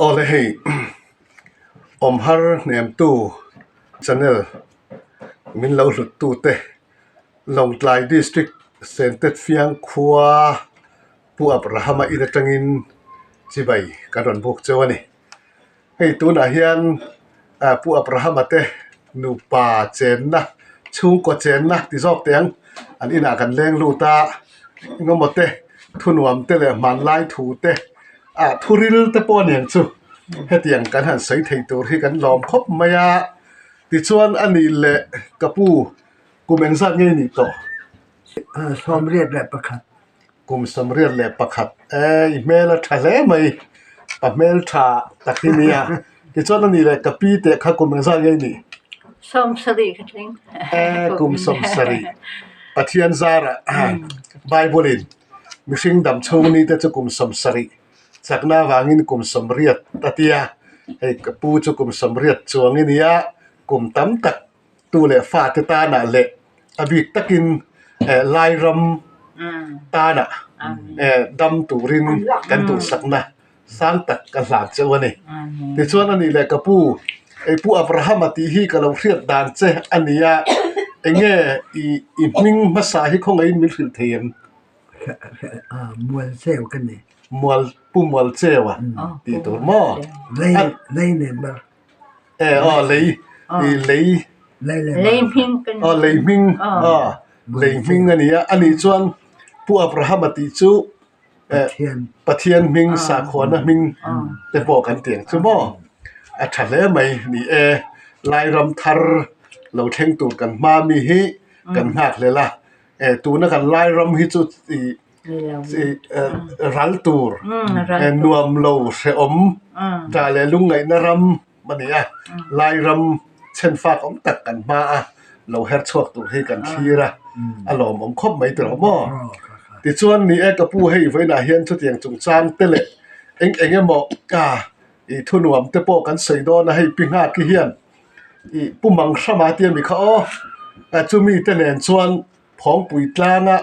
Awle hei awmhar hnemtu channel min lo hlut tute Lawngtlai District Sentet Fiang khua Pu Abrahama in atangin chibai kan rawn buk cheu a ni. Hei tunah hian Pu Abrahama te nupa chenna chhungkaw chenna ti zawk teh ang an inah kan leng lut a engemaw te thunuam te leh hmanlai thu te ah thu ril te pawh a niang chu hetiang kan han sawi thei tur hi kan lawm khawp mai a tichuan a nih leh ka pu kum engzat nge nih tawh? 71. Kum 71 e i hmel a tha hle mai pa hmel tha tak hi nia tichuan a nih leh ka pi teh kha kum engzat nge nih? 70 ka tling. E kum 70 Pathian zarah Bible in mihring dam chhung ni te chu kum 70 chakna avangin kum 80 a tia hei ka pu chu kum 80 chuang i nia kum tam tak Tu leh fate tanah leh a bik takin Lairam tanah dam turin kan duhsakna sang tak ka hlan cheu a ni. Tichuan a nih leh ka pu, ei Pu Abrahama tih hi ka lo hriat dan che a ni a, enge i hming hmasa hi khawngaihin min hrilh thei em? Mualcheu ka ni. Mual, Pu Mualcheu a tih tur maw? Lei nen ber. E aw lei i lei Lei hming kan aw lei hming aw lei hming a ni a a nih chuan Pu Abrahama tih chu eh Pathian hming sakhuana hming te pawh kan ti ang chu maw a tha hle mai ni e Lairam thar lo thleng tur kan hma mi hi kan nghak hlel a eh tuna kan Lairam hi chu ih ral tur nuam lo hrehawm tah leh lungngaihna ram a ni a lai ram chhen fak awm tak kan hma a lo her chhuak tur hi kan thlir a a lawmawm khawp mai tawh maw tichuan ni e ka pu hei vawiinah hian chutiang chungchang te leh eng eng emaw ka ih thunuam te pawh kan sawi dawn a hei pi nghak hi hian ih pu mang hrama tia mi kha aw chumi te nen chuan phawngpui tlanga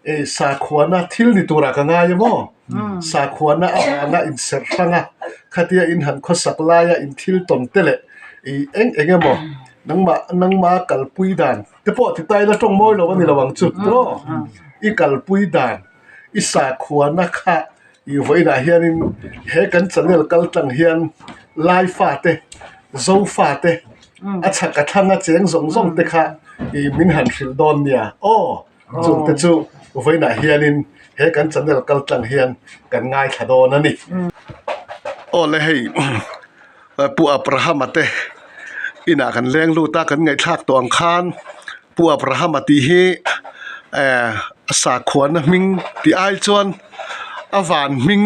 Ei sakhuana thil ni turah ka ngai a maw? Sakhuana avanga inserh hrang a, khatia in han khawsak laia in thil tawn te leh i eng eng emaw nangmah nangma kalpui dan te pawh ti ta ila tawng mawi lo a ni lo ang chu tiraw? I kalpui dan i sakhuana kha i vawiinah hianin he kan channel kal tlang hian Laifa te Zofa te a chhak a thlang a cheng zawng zawng te kha i min han hrilh dawn nia aw. Chungte chu vawiinah hianin he kan channel kal tlang hian kan ngaithla dawn a ni. Aw le hei Pu Abrahama te inah kan leng lut a kan ngaihthlak tawh ang khan Pu Abrahama tih hi eh a sakhuana hming tih ai chuan a van hming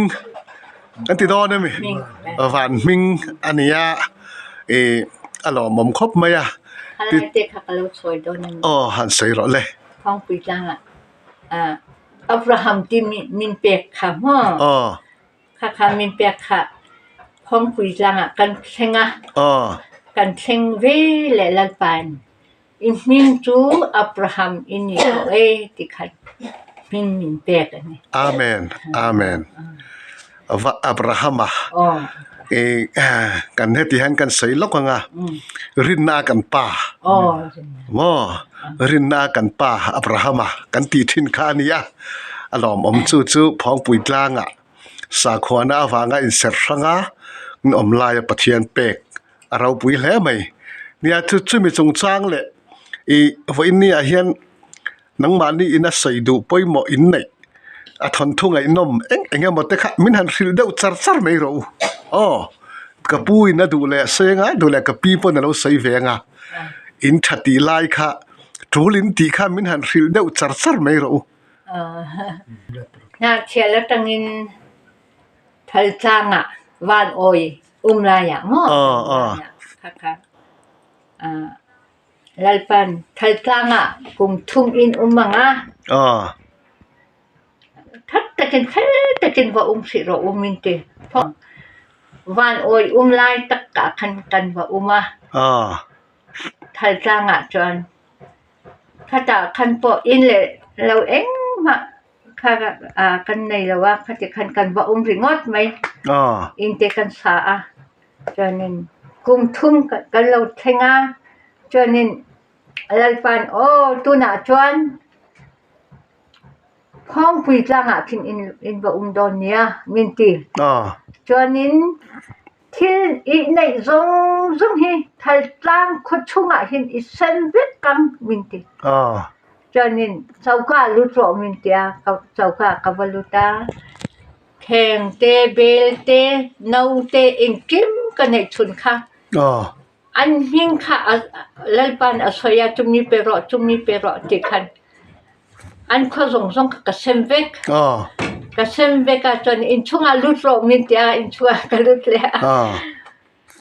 an ti dawn a mi van hming a ni a ih a lawmawm khawp mai a. Khalaite kha ka lo sawi dawn a ni. Aw han sawi rawh le. Thawngpui tlangah ah Abraham ti min pek kha maw? Aw. Kha kha min pek kha Thawngpui tlangah kan thleng a. Aw. Kan thleng ve leh Lalpain i hming chu Abraham i ni tawh e ti khan hming min pek a ni. Amen. Amen. Va Abrahama kan heti hian kan sawi lawk ang a, rinna a kan pa maw rinna a kan pa Abrahama kan tih thin kha a ni a, a lawmawm chu chu Phawngpui tlangah sakhuana avanga inserh hrang a awm laia Pathian pek a ropui hle mai. Nia chu chumi chungchang leh ih vawiin niah hian. Nangmahni ina sawi duh pawimawh in neih a thawnthu ngaihnawm eng eng emaw te kha min han hrilh deuh char char mai rawh u. Aw, ka pu in a duh leh a sawi anga, duh leh ka pi pawn a lo sawi ve anga, in tha tih lai kha tul in tih kha min han hrilh deuh char char mai rawh u. Hnahchhial atangin Thaltlangah van awi um laiah maw? Aw, aw. Kha kha. Lalpan Thaltlangah kum thum in um ang a. Aw. That takin fel takin va um hrih rawh um in ti. Van awi um lai tak ah khan kan va um a. Aw. Thaltlangah chuan khatah khan pawh in leh lo engmah. Kha kan nei lo a, khati khan kan va um ringawt mai. In te kan sa a, chuanin kum thum kan lo thleng a, chuanin Lalpa'n aw tunah chuan Phawngpui tlangah khin in va um dawn nia min ti. Chuanin thil i neih zawng zawng hi Thaltlang khaw chungah hin i sen vek ang min ti. Chuanin choka lut rawh min ti a, choka ka va lut a, kheng te, bel te, no te engkim ka neih chhun kha. An hming kha Lalpa'n a sawi a, chumi pe rawh, chumi pe rawh tih khan an khua zawng zawng kha ka sem vek. Ka sem vek a, chuan inchhungah lut rawh min ti a, inchhungah ka lut leh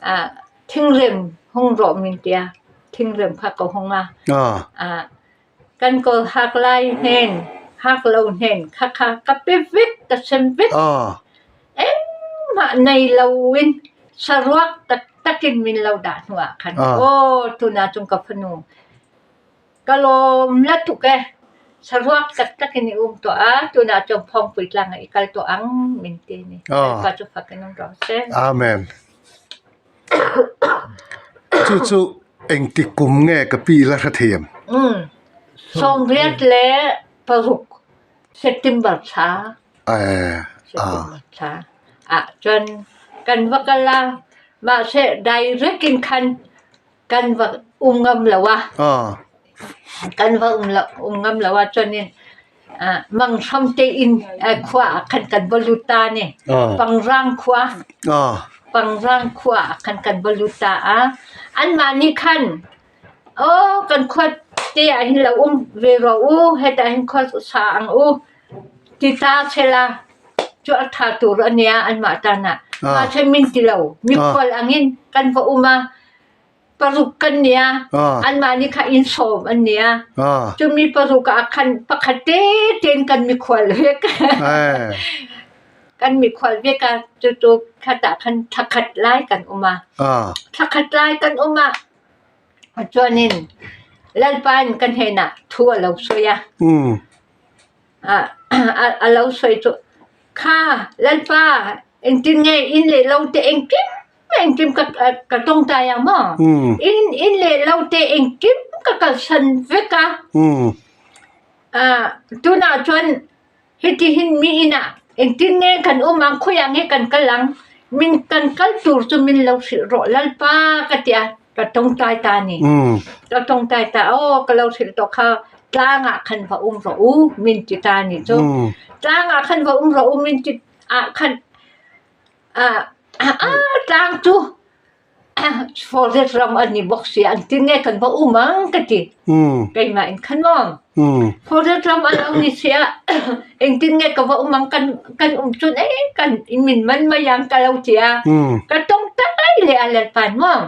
a. Thingrem hung rawh min ti a, thingrem kha ka hung a. Kan kawl hak lai hnen, hak lo hnen kha kha ka pe vek, ka sem vek. Engmah nei loin saruak taktakin min lo dah hnuah khan, aw tunah cun ka fanu ka lawm la tuk e, saruak taktakin i um tuah a, tunah cun Phawngpui tlang ah i kal tuah ang min ti ni. Bawipa cu fak in um rawh seh. Amen. Chu chu engtik kum nge ka pi la hre thei em? 86 September thla. September thla ah cun kan va kal a, mahse direct in khan kan va um ngam lo a. Kan va um lo um ngam lo ah cun in Manghram tein khua ah khan kan va lut ta ni. Pangrang khua. Pangrang khua ah khan kan va lut ta a. Anmah nih khan aw kan khua te ah hin lo um ve rawh u, hetah hin khua sa ang u ti ta sela cu a ṭha tur a nia anmah tan ah. Mahse min ti lo. Mikhual angin kan va um a. Paruk kan nia. Anmah nih kha inn sawm an nia. Cumi paruk ah khan pakhat tete in kan mikhual vek. Kan mikhual vek ah cucu khat ah khan thlakhat lai kan um ah. Thlakhat lai kan um ah cun in Lalpa in kan hen ah thu a lo soi a. A lo soi cu kha Lalpa engtin nge inn le lo te engkim engkim ka ka tawngtai ang maw? Inn inn le lo te engkim ka kalsan vek a. Tunah cun hitihin mi inn ah engtin nge kan um ang khawi ah nge kan kal ang min kan kal tur cu min lo hrilh rawh Lalpa ka ti a ka tawngtai ta ni. Ka tawngtai ta aw ka lo hrilh tawh kha tlang ah khan va um rawh u min ti ta ni cu. Tlang ah khan va um rawh u min ti ah khan Tlang cu forest ram an i bawk si an ti nge kan va um ang ka ti. Keimah in khan maw. Forest ram an um ni sia engtin nge ka va um ang kan kan um cun e kan min man mai ang ka lo tia. Ka tong tai le a lalpan maw.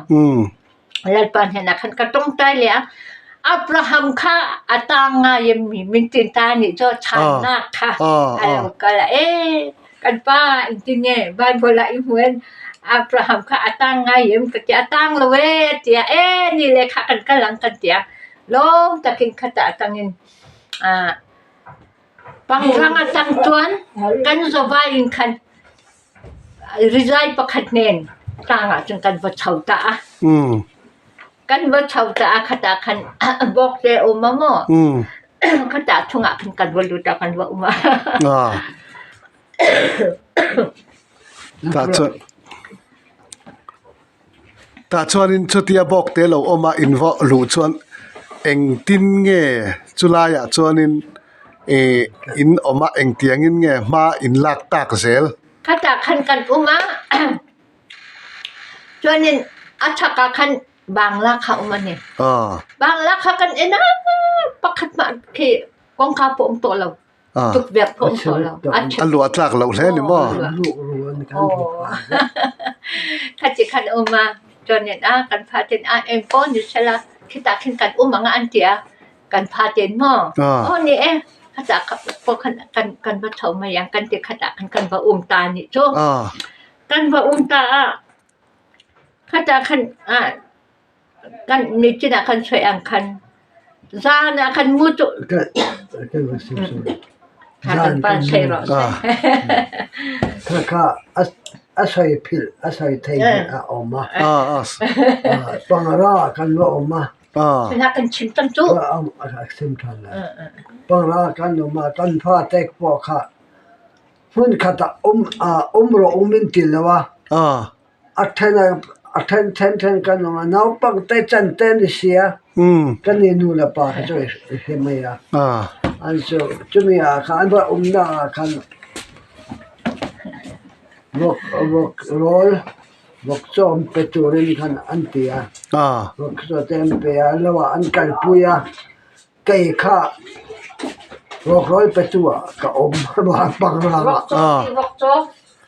Lalpa hnenah khan ka tongtai le a Abraham kha a tang ngai mi mintin ta nih cu channak kha a lo kal e kan pa in nge Bible ah i hmuen Abraham kha a tang ngai em ka ti a tang lo e tia e ni le kha kan kal ang kan tia lawm takin khata tangin pangrang a tang tuan kan zawai in khan Rizai pakhat nen tlang ah cun kan va cho ta a. Kan va cho ta a khat ah khan bawk te a um a maw. Khata chungah khan kan va lut a kan va um a. Tah chuan Tah chuanin chutia bawk te lo awm a in vawh luh chuan engtin nge chulaiah chuanin ih in awm a engtiangin nge hma in lak tak zel. Khatah khan kan um a chuanin a chhakah khan bangla kha a awm a ni. Bangla kha kan en a pakhat mah khi kawngka pawh a awm tawh lo. Tukverh pawh a awm tawh lo. A luah tlak loh hle ni maw? Khati khan a um a, chuanin a kan fa ten a engpawh ni sela khitah khin kan um ang a an ti a, kan fa ten maw? Aw ni e, khatah pawh khan kan kan va chho mai ang kan ti khatah khan kan va um ta anih chu. Kan va um ta a, khatah khan kan nichin ah kan sawi ang khan zan ah khan mu cu. Zan kan mu. Kha kha a sawi philh a sawi thei hi a awm a. Pangra kan va awm a. Kan chim cang cu. A chim ṭhan lai. Pangra kan um a kan fate pawh kha hmunkhat ah um um rawh um in ti lo a. A ṭhen a ṭhen ṭhen ṭhen kan um a. Naupangte can te an i si a. Kan i nu le pa kha cu i him mei a. An cu cumi ah khan an va umnak ah khan vok vok rawl vok cawm pe turin khan an ti a. Vok caw te an pe a. Lo ah an kalpui a. Kei kha vok rawl petu ah ka um. Pangrang ah.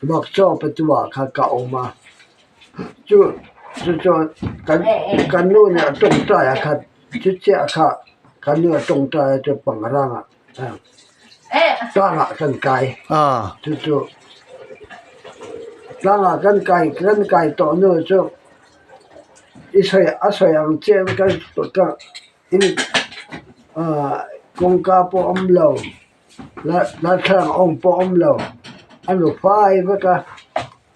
Vok caw petu ah kha ka um a. Cu cucu kan kan nu nih a tungtai ah khan cuciah kha kan nu a tungtai ah cu pangrang ah tlang ah kan kai. Cucu tlang ah kan kai kan kai tawh hnu cu i soi a soi ang ciah in kan in kawngka pawh a um lo, lathlalang ong pawh a um lo. An ru fai vek a,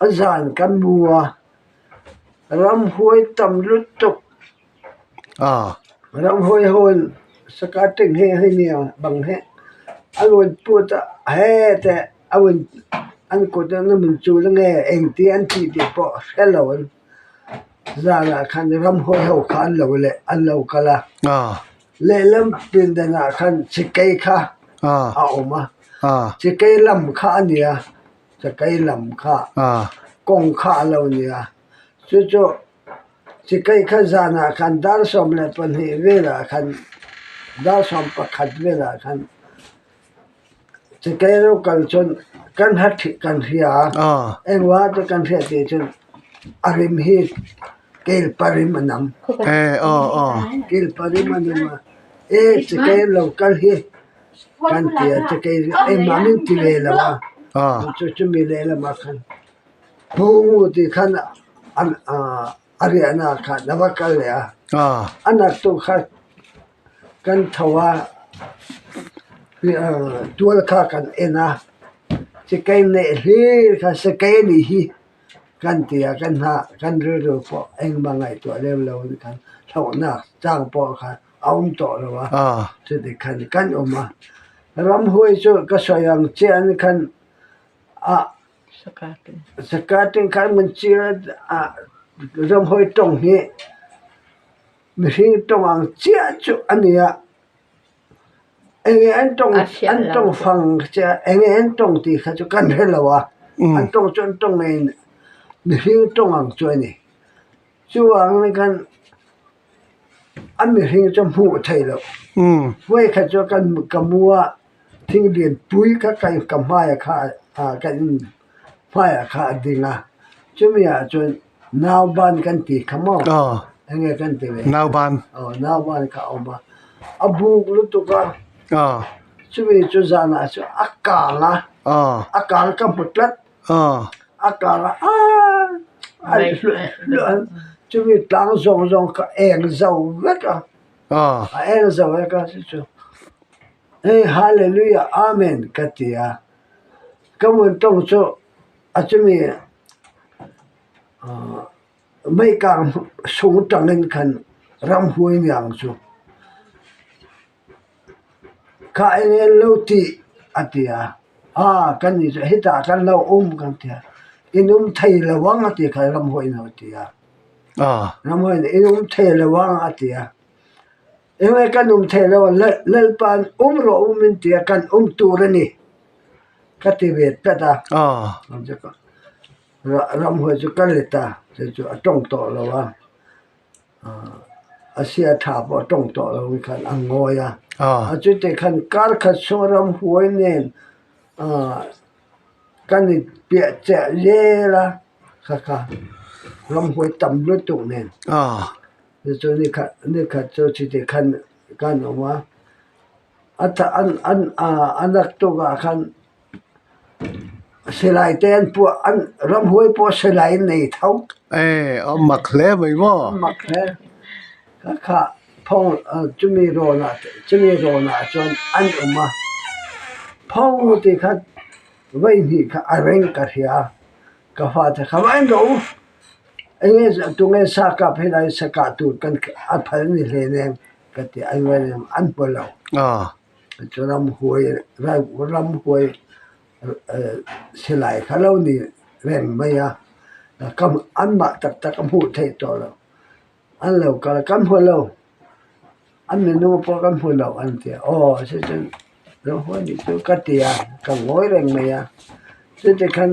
a zan kan mu a, ramhuai tam lutuk. Ramhuai ho in sakaṭing he hei ni bang he an vun put a he teh a vun an kut in an vun cul nge engti an ti ti pawh hre lo in Zan ah khan ramhuai ho kha an lo le an lo kal a. Lehlam pindan ah khan cakei kha a um a. Cakei lam kha a ni a. Cakei lam kha kong kha a lo ni a. Cucu cakei kha zan ah khan dar 12 vel ah khan dar 11 vel ah khan Cakei ro kal cun kan hat kan hria. Engwa te kan hriat ti cun a rim hi kel parim a nam. Kel parim a nam a. E cakei lo kal hi kan ti a cakei engmah min ti ve lo a. Cu cumi lehlam ah khan Phu ti khan a riahnak khan a va kal leh a. A nak tu kha kan tho a, tual kha kan en a, cakei neh hlir kha sakei nih hi kan ti ah kan hna kan rilru pawh engmah ngaihtuah lem lo in khan hlauhnak cang pawh kha a um tawh lo a. Cuti khan kan um a. Ramhuai cu ka sawi ang chiah in khan a Sakaṭing khan mun ramhuai tong hi mihring tong ang chiah cu a ni a. Enge an tong an tong fang enge an tong ti kha cu kan hre lo a. An tong cu an tong in mihring tong ang cu a ni. Cu ang nih khan an mihring cu hmuh thei lo. Voikhat cu kan ka mu ah Thing lianpui kha ka hmai ah kha kan inn hmai ah kha a ding a. Cumi ahcun nauban kan ti kha maw? Enge kan ti ve? Nauban. Aw, nauban kha a um a. A buk lutuk a. Cumi cu zan ah cun a kaang a. A kaang ka hmu tlat. A kaang a cumi tlang zong kha eng zo vek a. A eng zo vek a cucu. Hei Hallelujah Amen ka ti a. Ka vun tong cu a cumi meikang sung ṭang in khan ramhuai ngiang cu kha eng lo ti a ti a. Ah kan nih cu hita kan lo um kan ti a. Inn um thei lo ang a ti kha ramhuai no ti a. Ramhuai nih inn um thei lo ang a ti a. Engmah kan um thei lo, Lalpa in um rawh um in tiah kan um tur a ni ka ti ve tlat a. Ramhuai cu kan let a, cucu a tong tawh lo a. A sia ṭha pawh a tong tawh lo i khan a ngawi a. Cuti khan kar khat chung ramhuai nen kan i piahceh zel a, khakha ramhuai tam lutuk nen. Cucu nikhat cu cuti khan kan um a, a nak tuk ah khan silai te an puah, ramhuai pawh silai an nei tho. Ee, a mak hle mai maw? A mak hle. Khakha cumi rawn ah cun an um a. Pho tih kha vawi hnih kha a reng ka hria a, ka fate kha va en rawh u, enge tunge sa kap helai sa kah tur kan a phal ni hlen em ka ti a, an ngawi reng an hmu lo. Chu ramhuai ramhuai silai kha lo ni reng mai a, ka anmah tak tak a hmuh theih tawh lo. An lo kal a, kan hmu lo, an minu pawh kan hmu lo an ti a, aw chuchuan ramhuai nih chu ka ti a, ka ngawi reng mai a, chuti khan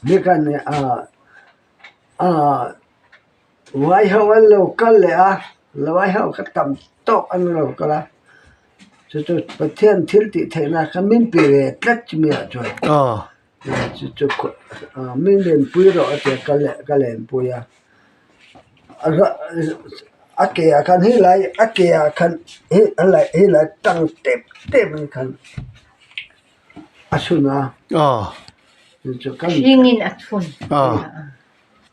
nikhat ni ah ah Vai ho an lo kal leh a, vai ho kha tam tawk an lo kal a, chu chu Pathian thil tih theihna kha min pe ve tlat chumi ah chuan chu chu min lenpui rawh a ti a ka leh ka lenpui a, a ke ah khan helai a ke ah khan helai tang tep tep in khan a chhun a Hling in a chhun.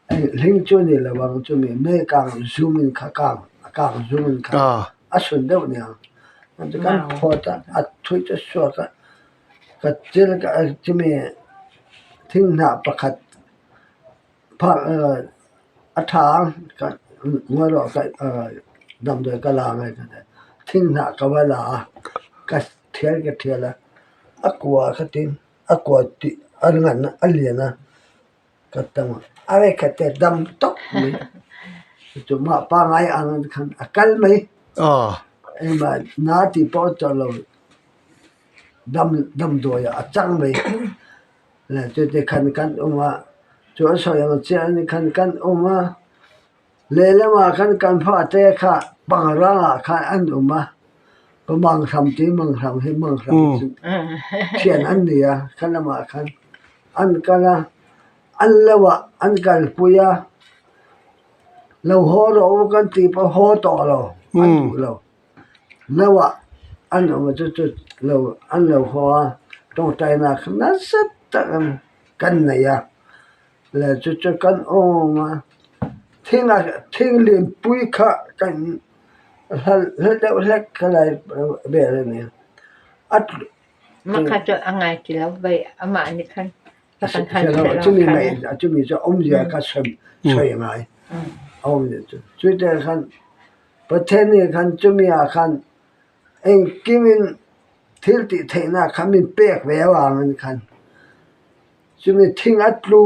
Hling chu a ni lo ang chumi mei kang zum in kha kang a kang zum in kha a sun deuh nia chu kan phawt a a thui chu suak a ka chil chumi thing hnah pakhat phah a tha ang ngawi rawh damdawi ka la angai ka ti a thing hnah ka va la a ka thial ka thial a a kua kha tin a kua tih a ngan a lian a. Ka tam a, a rei khat te dam tawp mai. Chu mah pangai ang khan a kal mai. Engmah na tih pawh a chawlh lo, dam damdawi ah a chang mai. Le chute khan kan awm a, chu a sawi ang chiah ni khan kan awm a. Lehlamah khan kan fate kha pangrangah khan an awm a, ka manghram tih manghram hi manghram chu thian an ni a, kha lamah khan an kal a, an lo ah an kalpui a, lo haw rawh u kan tih pawh haw tawh lo an duh lo, lo ah an awm a chu chu lo an lo haw a, tawngtaina kha nasa tak kan nei a. Le chu chu kan awm a, thing a thing lianpui kha kan hla deuh hlek kha lai vel a ni a, a tlu Makha chu a ngai ti lo vai amah nih khan ka kan hal hrelo chumi mai chumi chu awmzia kha sawi sawi a ngai a awmzia chu chute khan Pathian nih khan chumi ah khan engkimin thil tih theihna kha min pek ve avangin khan. Chumi thing a tlu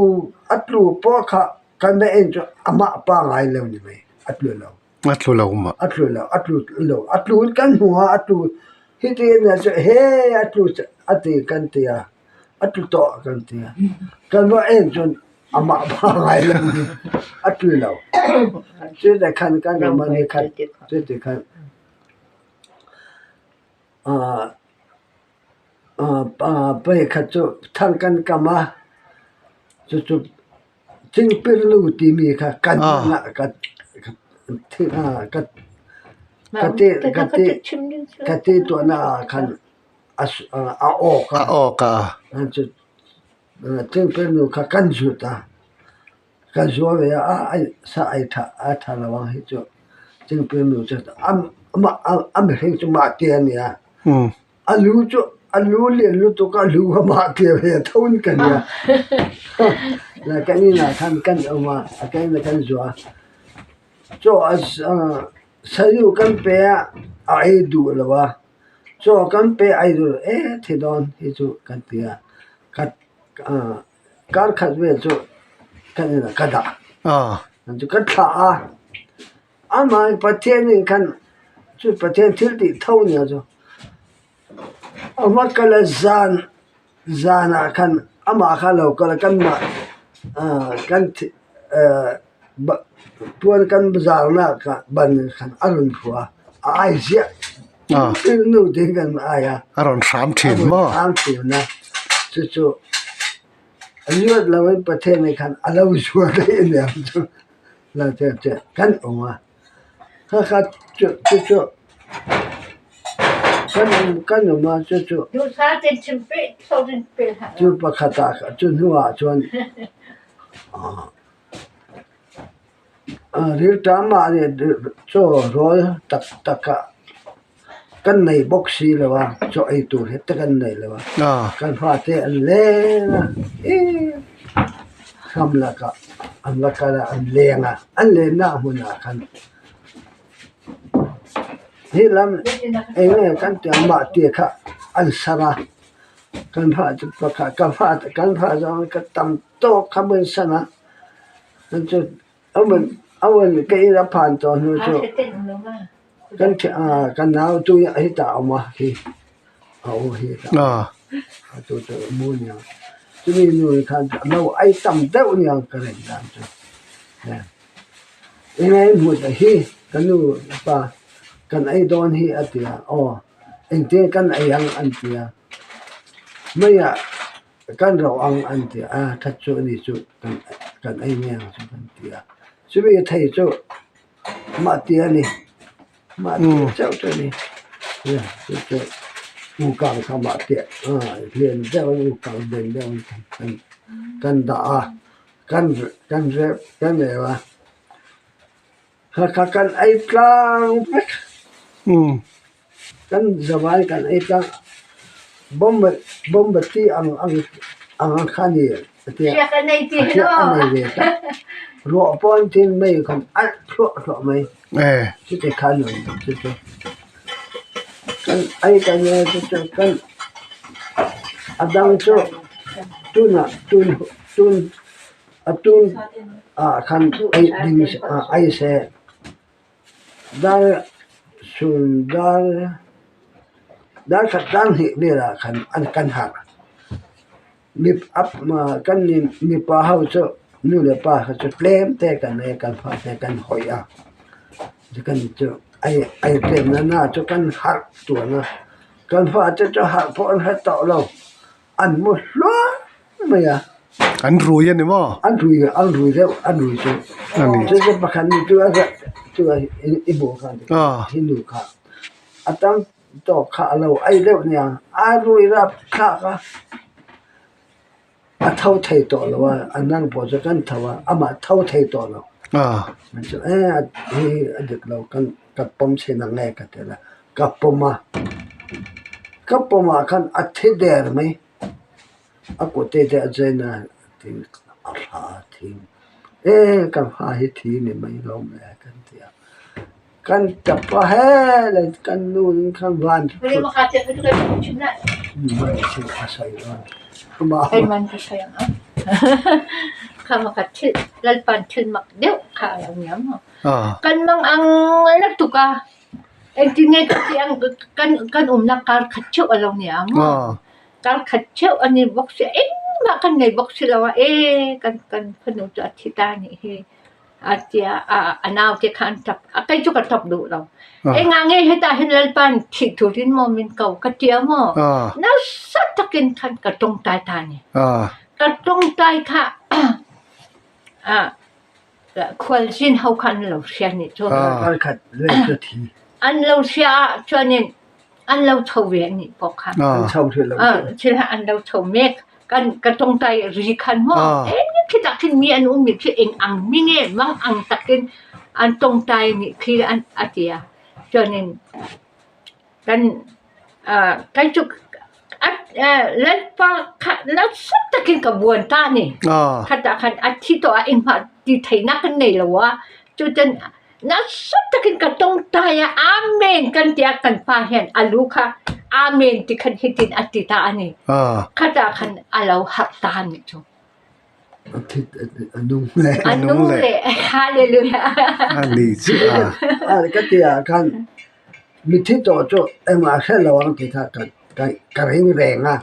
a tlu pawh kha kan va en chu amah pangai lo ni mai, a tlu lo. A tlu lo mah. A tlu lo, a tlu lo, a tlu in kan hmu a, a tlu hiti a nia chu he a tlu a ti kan ti a, a tlu tawh kan ti a, kan va en chuan amah pangai lo ni, a tlu lo. Chutah khan kan awm a ni khan, chuti khan ah. Pakhat cu thang kan kam a, cucu cingpirnu timi kha kan ka ti tuahnak ah khan a awk a, cingpirnu kha kan zut a. Ka zuar ve a sa ei ṭha a ṭha lo ang hi cu cingpil nu cu a mihring cu mah te a nia. A lu cu a lu lian lutuk a lu a mah te ve tho in ka nia. Kan inn ah khan kan um a kan inn ah kan zuar. Caw sayu kan pe ah a ei duh lo a. Caw kan pe a ei duh lo ee thi dawn hi cu kan ti a. Kar khat vel chu kan in ah ka dah. Cu ka thlah a. Amah Pathian in khan cu Pathian thil ti tho nia cu a va kal a zan zan ah khan amah kha lo kal a kanmah kan puan kan zarnak ah ban in khan a run hua a ai ziah. Nu ding kan ai a. A rawn hram ṭhin maw? A rawn hram ṭhin a. Cucu a luat lo in Pathian nih khan a lo zuar daih a niang cu. La tiah kan um a. Khakha cucu kan um a cucu cu pakhat ah cu hnu ah cun Rilṭam ah nih caw rawl taktak ah. Kan nei bawk si lo a, chaw ei tur hi te kan nei lo a. Kan fate an leng a, ih ram lakah an va kal a, an leng a, an lenna hmunah khan hi lam eng nge kan tih ang mah tih kha an sar a, kan fa chu pakhat ka fa kan fa zawng ka tam tawk kha hmun san a, chu ka in a phan tawh hnu chu kan ka nau chu hetah a awm a khi a aw hi hetah a awm a chu chu a mu aniang chumi nu hi khan a lo ei tam deuh aniang ka rin dan chu enge i hmuh ta hi ka nu pa kan ei dawn hi a ti a aw engtin kan ei ang an ti a meiah Kan ro ang an ti a, that chu ani chu kan ei mai ang chu kan ti a. Chumi thei chu mah ti a ni, mah ti chauh chu a ni. Chu chu u kang kha mah ti hlian deuh in u kang lian deuh in kan dah a, kan rep kan reu a. Kha kan ei tlang vek. Kan zavai kan ei tlang. Bombati ang ang kha ni a tia. Hriak a nei ti Hriak a nei ve ta. Ruah pawh an thin mei khan alh thluah thluah mai. Chuti kha a nuam chu chu. Kan ei kan ei chu chu kan a dang chu tunah tun tun A tun ah khan ei ding ei seh. Dar sun dar dar khat tlang hnih velah khan an kan harh. Kan mipa ho chu nu leh pa kha chu tlem te kan ei a kan fa te kan hawi a. Kan chu ei ei tlem na na chu kan harh tuan a. Kan fa te chu harh pawh an hre tawh lo. An mu hluah mai a. An rui a ni maw? An rui, an rui deuh, an rui chu. A ni. Chu chu pakhat ni chu a chu a i hmuh kha hi nu kha. A tam tawk kha a lo ei deuh nia, a rui rap thlak a. A tho thei tawh lo a, a nang pawh chu kan tho a, amah tho thei tawh lo. Chu e hi a dik lo kan ka pawm chhin ang e ka ti la, ka pawm a, ka pawm ah khan a thi der mai, a kut te te a chen a tin a thla a thi e ka hma hi thi ni mai lo mai kan ti a. Kan tap a he kan nu in khan van Kan mang ang lutuk a engtin nge ka tih ang kan umnak kar khat theuh a lo nia maw kar khat theuh a ni bawk si engmah kan nei bawk si lo a e kan fanu chu a thi ta anih hi. A tia a naute kha an tap a kei chu ka tap duh lo. Engah nge hetah hian Lalpa'n thih turin maw min ko ka tia maw? Nasa takin khan ka tawngtai ta a ni. Ka tawngtai kha khualzin ho kha an lo hria nih chu. An lo hria ah chuanin An lo chho ve anih pawh kha. An chho hrih lo. Thil ha an lo chho mek. Kan ka tawngtai ri khan maw. Eng khi tak khin mi an um mi khi eng ang mi nge mang ang takin an tawngtai nih khi an a ti a. Chuanin kan kai chu Lalpa kha nasa takin ka buan ta ni. Khatah khan a thi tawh a engmah ti theihnak kan nei lo a. Cucun Nasa takin ka tawngtai a, Amen kan ti a, kan pa hian a lu kha Amen ti khan hitin a ti ta a ni. Khatah khan a lo harh ta a nih chu. A nung le. A nung le. Hallelujah. A ni chu a. Ka ti ah khan mithi tawh chu engmah hre lo ang ti kha ka ring reng a.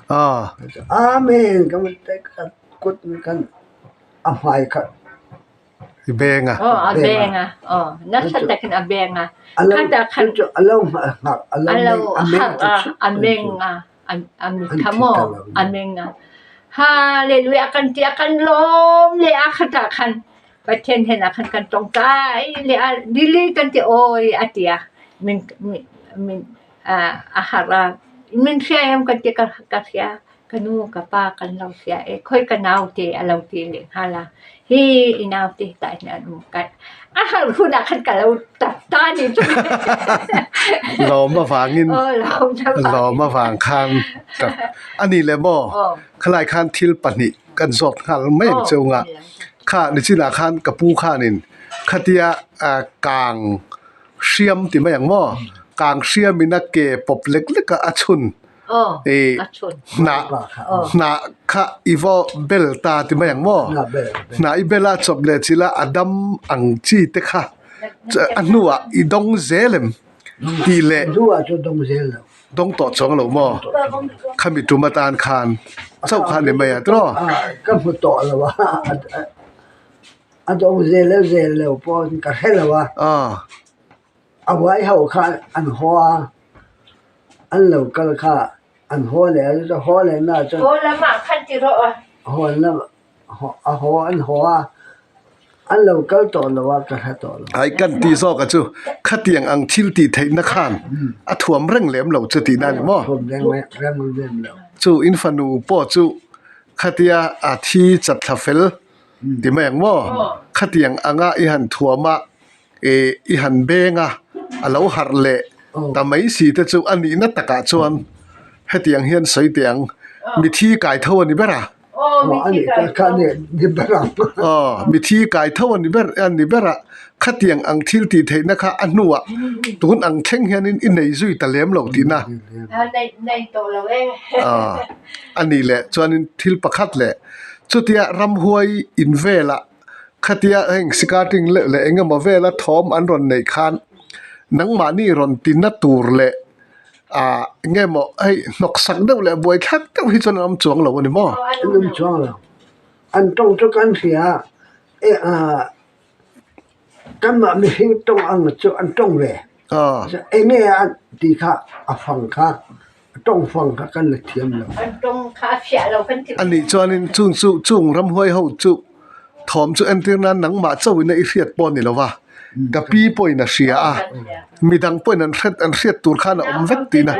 Amen ka kut khan a hmai kha I beng a. Aw, a beng a. Aw, nasa takin a beng a. Khatah khan a lo hngak a lo harh a, a meng a, a mit kha maw a meng a. Hallelujah kan ti a, kan lawm leh a khatah khan Pathian hnenah khan kan tawngtai leh a, lili kan ti awi a ti a, min min a harh a, min hria em kan ti ka hria. Ka nu ka pa kan lo hria e, khawi ka naute a lo ti leh nghal a, hi i naute hetah hian an awm ka a harh hunah khan ka lo tap ta a ni chu. Lawm avangin lawm avang khan tap a ni le maw? Khalai khan thil pahnih kan zawt nghal mai ang che unga kha nichinah khan ka pu khanin khatia kang hriam ti mai ang maw? Kang hriamin a ke pawp lek lek a a chhun. I hnah hnah kha i vaw bel ta ti mai ang maw? Hnah i bel a chawp leh chilh a a dam ang chi te kha a hnuah i dawng zel em tih leh dawng tawh chuang lo maw? Khami tum atan khan chauh kha a ni mai a tiraw? Ka hmu tawh lo a, a dawng zel e zel lo pawh ka hre lo a. A uai ho kha an haw a, an lo kal kha an haw leh a, chuta haw leh na chuan Haw lamah khan ti rawh a. Haw lam a haw an haw a, an lo kal tawh lo a ka hre tawh lo. Ai kan tih zawk a chu khatiang ang thil tih theihna khan a thuam reng lem lo chu tihna a ni maw? Thuam reng reng lem lo. Chu in fanu pawh chu khatia a thi chat thla fel ti mai ang maw? Khatiang anga i han thuam a. Ih i han beng a, a lo harh leh ta mai si te chu a nihna takah chuan hetiang hian sawi teh ang, mithi kai tho a ni ber a. Aw mithi kai tho a ni ber a ni ber a, khatiang ang thil tih theihna kha a hnuah tun ang thleng hianin i nei zui ta lem lo tihna. Aw a nih leh chuanin thil pakhat leh chutia ramhuai in velah. Khatia heng sikating leh leh eng emaw vela thawm an rawn neih khan nangmahni rawn ti na tur leh ah eng emaw hei hnawksak deuh leh buai thlak deuh hi chuan an awm chuang lo a ni maw? An awm chuang lo. An tawng chu kan hria a, eh ah kanmah mihring tawng ang chu an tawng ve. Eng nge a tih kha a fang kha a tawng fang kha kan la thiam lo. A nih chuanin chung chu chung ramhuai ho chu thawm chu entir nan nangmah chauhin a i hriat pawh a ni lo va, ka pi pawhin a hria a, midang pawhin an hret an hriat tur khan a awm vek tihna.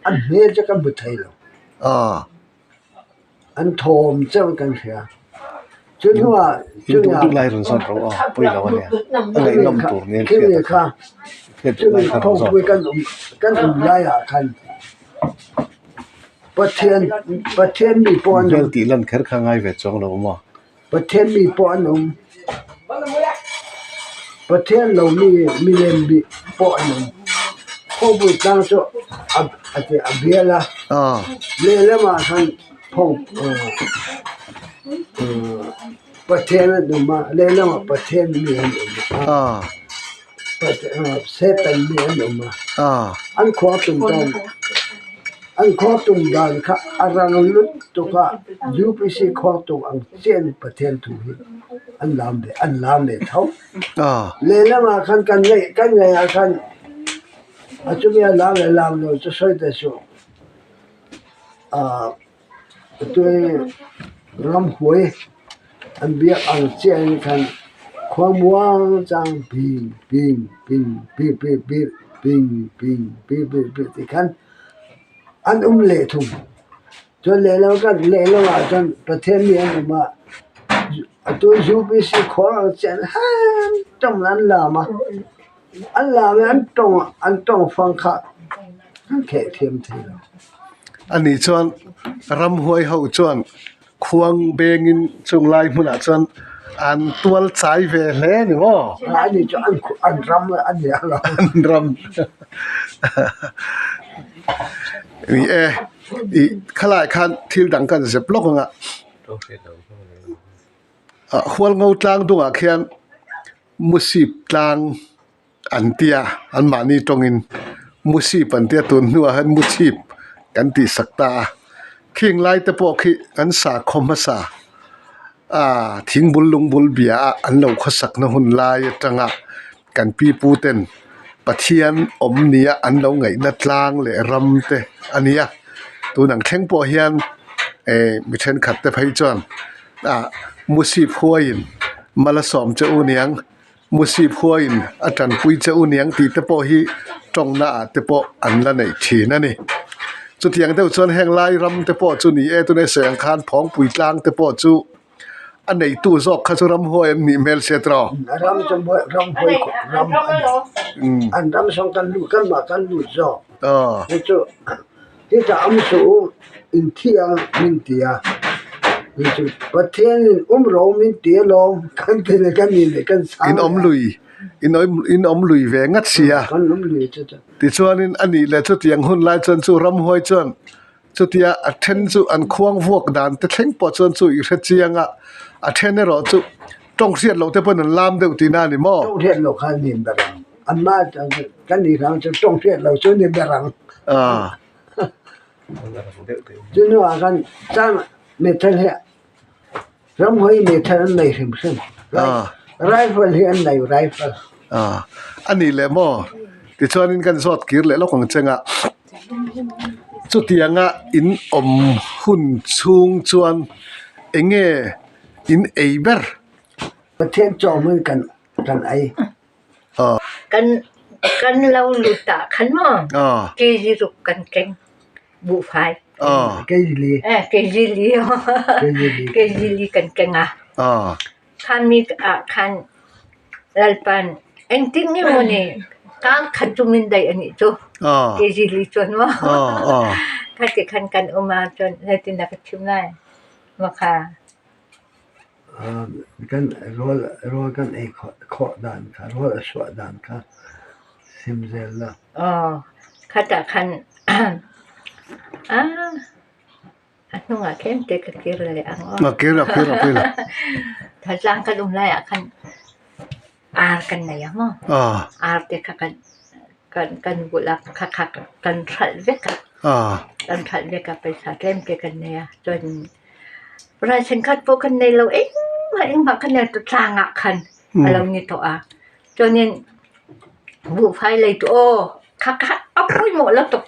An hmel chu ka hmu thei lo. An thawm chauh kan hria. Chu hnuah chumi kha chumi phawngpui kan awm kan awm laiah khan Pathian Pathian mi pawh an awm. Pathian mi pawh an awm. Pathian lo mi milem bih pawh an awm. Phawngpui tlang chu a a bial a, lehlamah khan phawng Pathian an awm a, lehlamah Pathian mi an awm a, Satan mi an awm a, an khua tum dan. An khuatung dan kha a rang lutuk a, UPC khuatung ang chiahin Pathian thu hi an lam ve, an lam ve tho. Lehlamah khan kan ngaih kan ngaihah khan a chumi a lam leh lam lo chu sawi ta suh. Ah tui ramhuai an biak ang chiahin khan khuamuang chang ping ping ping ping ping ping ping ping ping ping ping tih khan An um leh thung. Chuan lehlam kan lehlam ah chuan Pathian nih an um a, atu UPC khawr ang chiah in han tawng an lam a, an lam i an tawng an tawng fang kha an kheh thiam thei lo. Ani chuan ramhuai ho chuan Khuang bengin chung lai hmunah chuan an tual chai ve hle a ni maw? A ni chu an an ram a ni a lo. An ram. Ni e, i khalai khan thil dang kan zep lawk ang a. Hualngo tlang dungah khian Musip tlang an ti a, anmahni tawngin Musip an ti a, tun hnuah hian Muchhip kan tih sak ta a. Khing lai te pawh khi an sakhaw hmasa ah thingbul lungbul bia a an lo khawsakna hun lai atanga kan pipu ten Pathian awm nia an lo ngaihna tlang leh ram te a ni a. Tun ang thleng pawh hian eh mi thenkhat te phei chuan ah Musip huaiin Malasawm che u niang. Musip huaiin a tanpui che u niang tih te pawh hi tawngna ah te pawh an la neih thin a ni. Chutiang deuh chuan heng lai ram te pawh chu ni e, tunah sawi ang khan Phawngpui tlang te pawh chu a neitu zawk kha chu ramhuai an nih hmel sia tiraw? Ram chu ramhuai ram a ni. An ram sawng kan lut kan mah kan lut zawk. Hei chu Titah awm suh u, in thi ang min ti a. Ni chu Pathianin um rawh u min ti alawm, kan ti leh kan nih leh kan sang In awm lui, in awm in awm lui ve ngat si a. Kan awm lui chu chu. Tichuanin a nih leh chutiang hun lai chuan chu ramhuai chuan chutia a then chu an khuang vuak dan te thleng pawh chuan chu i hre chiang a, a then erawh chu tawng hriat loh te pawn an lam deuh tihna a ni maw? Tawng hriat loh kha a ni ber ang. Anmah kan nih hram chu tawng hriat lo chu ni ber ang. Chu hnuah khan caan meithal hi ramhuai meithal an nei hrimhrim. Rifle hi an nei rifle. A nih leh maw? Tichuanin kan zawt kir leh lawk ang cheng a. Chutianga in awm hun chhung chuan eng nge in ei ber? Pathian chawhmui kan kan ei. Kan kan lo lut ah khan maw kg ruk kan keng buhfai. Kg li. Kg li kg li kan keng a. Khami ah khan Lalpan engtin nge maw ni kang khat chu min daih a nih chu kg li chuan maw. Khati khan kan um ah cun zeitindah ka chim lai makha. Kan rawl rawl kan ei khawh dan kha rawl a suah dan kha sim zel la. Aw, khatah khan a hnungah tlem te ka kir leh ang aw. A kir a kir a kir. Thlantlang kan um lai ah khan ar kan nei a maw? Ar te kha kan kan kan vulh a kha kha kan hralh vek a. Kan hralh vek a paisa tlem te kan nei a chuan Rai thenkhat pawh kan nei lo engmah engmah kan nei lo tlang ah khan a lo ni tawh a chuanin buhfai lei chu aw kha kha a pawimawh lo tawp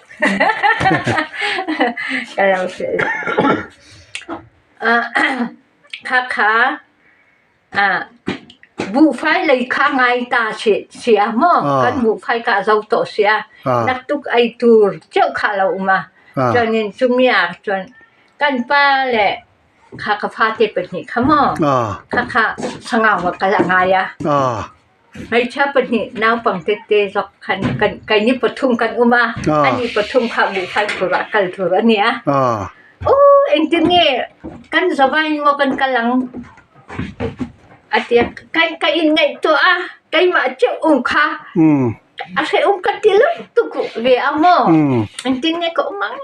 ka lo hrilh kha kha ah buhfai lei kha ngai ta si a maw kan buhfai kha a zo tawh si a naktuk ei tur chauh kha a lo awm a chuanin chumi ah chuan Kan pa le kha ka fate pahnih kha maw kha kha sangau ah kal a ngai a. Hmeichhia pahnih naupang tete zawk khan kan keini pathum kan um a. Ani pathum kha buhfai phur ah kal tur a ni a. Aw engtin nge kan zavai in maw kan kal ang a ti a. Ka inngaihtuah a keimah chauh um kha. A hrehawm ka ti lutuk ve a maw? Engtin nge ka awm ang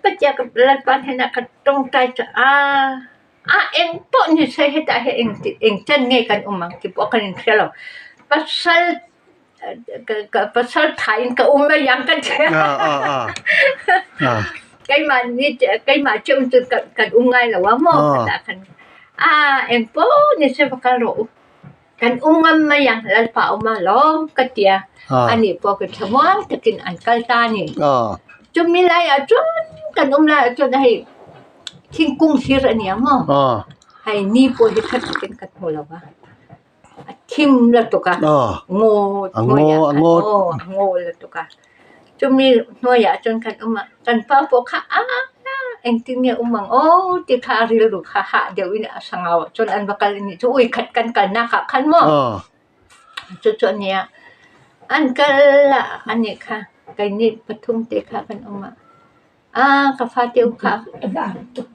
ka tia ka Lalpa hnenah ka tawngtai chu a a eng pawh ni se hetah hian eng eng chen nge kan awm ang tih pawh ka inhria lo. Pasal pasal thain ka awm mai ang ka ti a. Keimahni keimah chauh chu kan awm ngai lo a maw? Hetah khan a eng pawh ni se va kal rawh u. Kan um ngam mai ang Lalpa awm a lawm ka ti a, ani pawh ka thlamuang takin an kal ta a ni. Chumi laiah chuan kan um laiah chuan hei thingkung hlir a ni ang maw? Hei ni pawh hi khat takin kan hmu lo va, a thim lutuk a, ngaw hnuaiah khan aw a ngaw lutuk a. Chumi hnuaiah chuan kan awm a, kan pa pawh kha a engtin nge awm ang aw tih kha a rilru kha hah deuhin a sangau ah chuan an va kal a nih chu ui khat kan kalnak ah khan maw chu chu a nia an kal a anih kha keini pathum te kha kan awm a. A ka fate u kha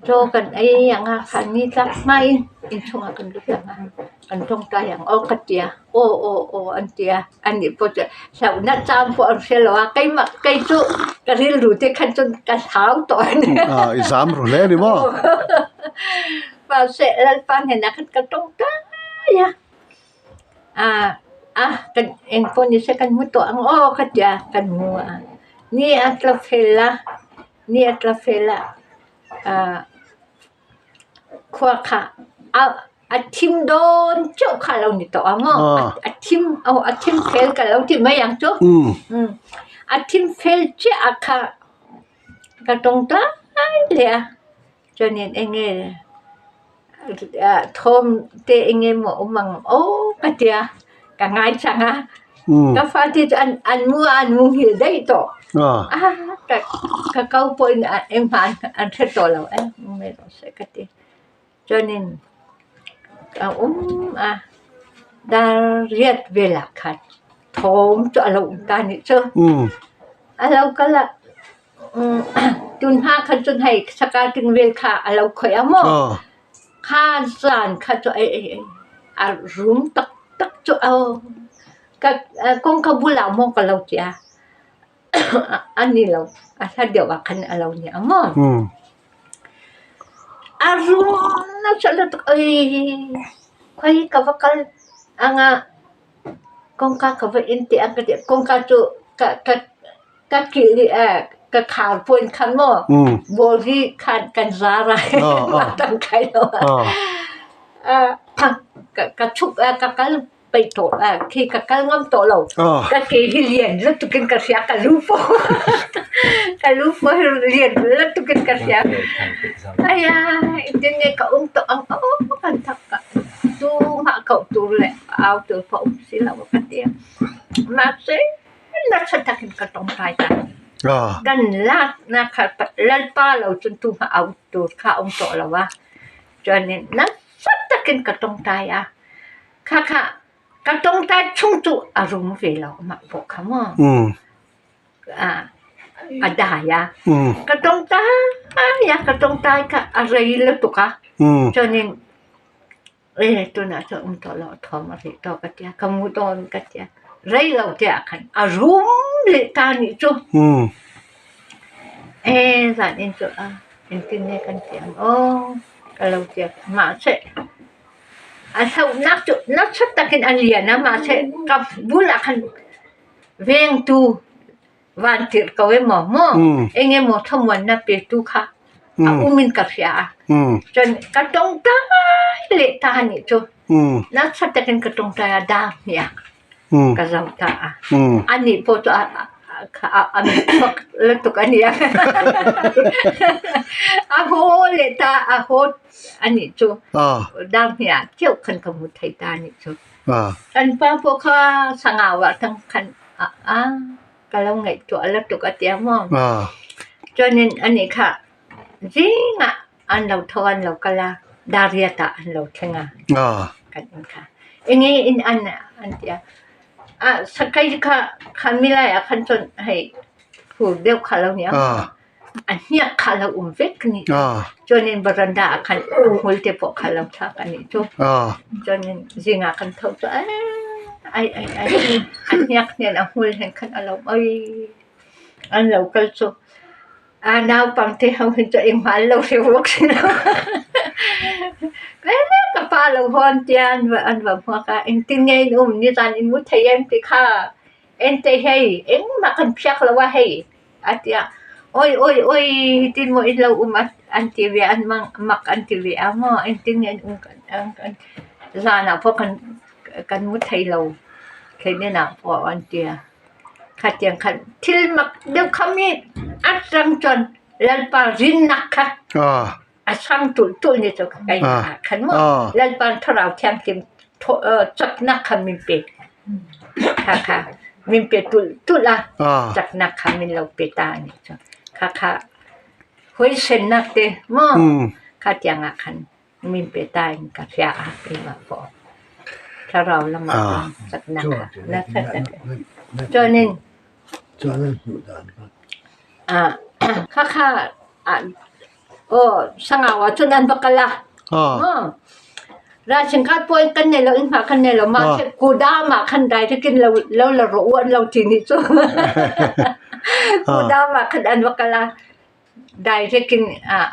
chaw kan ei ang a, khan ni tlak hmain inchhungah kan lut ang a, kan tawngtai ang aw ka ti a, aw aw aw an ti a, ani pawh chu hlauhna chang pawh an hre lo a, keimah kei chu ka rilru te khan chuan ka hlau tawh a ni. I zam ru hle a ni maw? Mahse Lalpa hnenah khan ka tawngtai a, A kan engpawh ni se kan hmu tawh ang aw ka ti a, kan hmu a. Ni a tla fel a, ni a tla fel a, ah khua kha a a thim dawn chauh kha a lo ni tawh ang aw, a thim aw a thim fel ka lo ti mai ang chu. A thim fel chiah a kha ka tawng tlai leh a. Chuanin eng nge thawm te eng nge maw awm ang aw ka ti a, ka ngaichang a. Ka fate chu an an mu a, an mu nghilh daih tawh. A ka ko pawhin engmah an hre tawh lo e mai rawh se ka ti. Chuanin a awm a dar riat velah khan thawm chu a lo awm ta a nih chu. A lo kal a tun hma khan chuan hei saka ting vel kha a lo khawih a maw? Kha zan kha chu a rum tak tak chu ka kawngka bulah maw ka lo ti a a ni lo a hla deuh ah khan a lo ni ang maw a rum nasa lutuk khawi ka va kal anga kawngka ka va in teh ang ka ti a kawngka chu ka ka ka kilh leh a ka khar pawhin khan maw ball hi khan kan zar a a tangkai lo a ka chhuk a ka kal peih tawh a khi ka kal ngam tawh lo ka ke hi lian lutuk in ka hria ka lu pawh ka lu pawh hi lian lutuk in ka hria aya engtin nge ka awm tawh ang aw kan thak ka tumah koh tur leh au tur pawh awm si lo ka ti a mahse nasa takin ka tawngtai ta kan lakna kha lalpa lo chu tumah au tur kha a awm tawh lo a chuanin nasa takin ka tawngtai a. Kha kha ka tawngtai chung chu a rum ve lo amah pawh kha maw a dai a ka tawngtai a ka tawngtai kha a rei lutuk a chuanin e tunah chuan awm tawh lo a thawm a rih tawh ka tia ka mu dawn ka tia rei lo te ah khan a rum leh ta anih chu e zanin chu a engtin nge kan tih ang aw ka lo tia mahse. A hlauhnak cu nasa takin a lian a mahse ka bulah khan vengtu van tirh ko emaw maw engemaw thlamuannak petu kha a um in ka hria a. Cun ka tongtai leh ta nih cu nasa takin ka tongtai a dar hniak. Ka zoh ta a. Anih pawh cu a mitchuak lutuk a nia. A haw leh ta a haw anih cu dar hnih ah ṭheuh khan ka hmu thei ta anih cu. Kan pa pawh kha sangau ah tang khan a ka lo ngaihtuah lutuk a tia maw. Chuanin anih kha zingah An lo tho an lo kal a, Dariat ah an lo thleng a. Kan in kha. Enge in an an ti a. A sakai kha khan milai ah khan chuan hei phur deuh kha lo nia. A hniak kha lo um vek ni. Chuanin veranda ah khan hmul te pawh kha lo thlak a nih chu. Chuanin zingah kan tho chu ai ai ai a hniak hnen a hmul hen khan a lo oi an lo kal chu. A naupangte ho hi chu engmah an lo hre bawk si lo. Ka pa lo hawn tia an va an va hmuak a, engtin nge in um nizan in mu thei em ti kha ente hei engmah kan phiak lo a hei a ti a, awi awi awi hitin maw in lo um a an ti ve a an mak an ti ve a maw engtin nge an um kan zanah pawh kan kan mu thei lo theihnenah pawh an ti a. Khatiang khan thil mak deuh kha mi atang chuan Lalpa rinnak kha a sang tulh tulh ni chu keimah ah khan maw Lalpa Thlarau Thianghlim caknak kha min pe kha kha min pe tulh tulh a caknak kha min lo pe ta a nih cu kha kha huaisennak te maw khatiang ah khan Min pe ta in ka hria a keimah pawh thlarau lamah cun caknak kha nasa tak Chuanin khakha aw sangau ah cun an va kal a Ralsingkat pawl kan nei lo innhma kan nei lo mah kudam ah khan direct in lo lo la rawh u an lo ti nih cu kudam ah khan an va kal a Direct in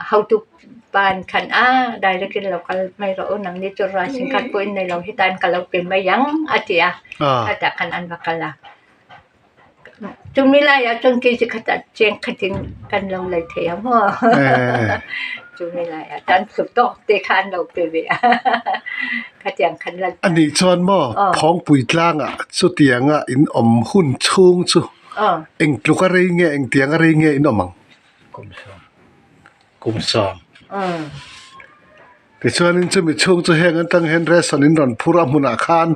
hotu pa in khan a direct in lo kal mai rawh u nang ni chu ration card pawh in nei lo heta in ka lo pe mai ang a ti a hetah khan an va kal a chumi laiah chuan kg khatah cheng khatin kan lo lei thei ang maw chumi laiah chuan thlu tawk te kha an lo pe ve a khatiang khan la Anih chuan maw Phawngpui tlangah chutianga in awm hun chhung chu Eng tluk a rei nge eng tiang a rei nge in awm ang? Kum sawm. Kum sawm. Tichuanin chumi chhung chu heng atang hian ration in rawn phur a hmunah khan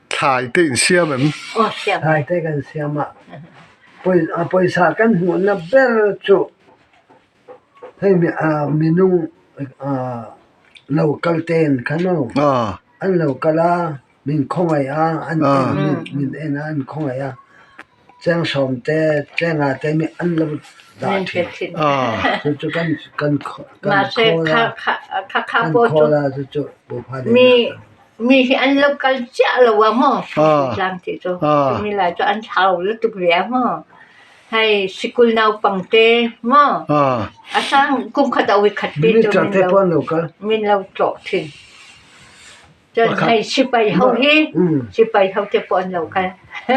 thlai te in siam em? Aw siam. Thlai te kan siam a. Pawisa kan hmuhna ber chu hei minung lo kal te an kha maw an lo kal a min khawngaih a an min en a an khawngaih a cheng sawm te cheng ah te an lo dah thin chu chu kan kan khawl a kan khawl a chu chu Mi hi an lo kal chiah lo a maw? Tlang ti chu. Chumi lai chu an thlau lutuk ve a maw? Hei sikul naupang te maw? A sang kum khat a ui khat te chu min lo min lo tlawh thin. Cun hei sipai ho hi sipai ho te pawh an lo kal.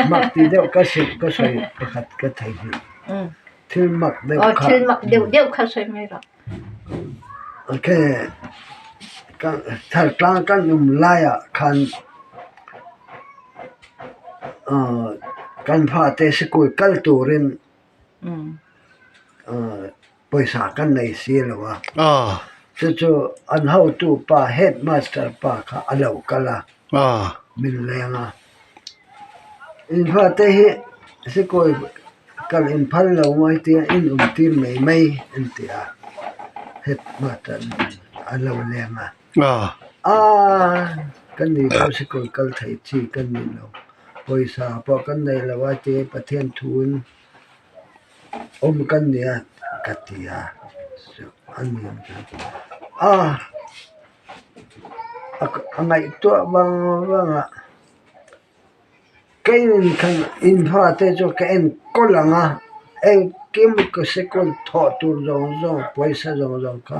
Mak ti deuh ka sim ka sawi pakhat ka thei hi. Thil mak deuh kha. Thil mak deuh deuh kha sawi mai rawh. Thaltlang kan um laiah khan kan fate sikul kal turin pawisa kan nei si lo a. Chu chu an hotu pa headmaster pa kha a lo kal a, min leng a. In fate hi sikul kal in phal lo maw tia in um tir mai mai an ti a, headmaster a lo leng a. Aaa kan ni chu sikul kal thei chi kan ni lo, pawisa pawh kan nei lo a tia Pathian thuin awm kan ni a ka ti a, a ni a. A ngaihtuah vang vang a, keiin khan inhma te chu ka enkawl ang a, engkim ka sikul thawh tur zawng zawng pawisa zawng zawng kha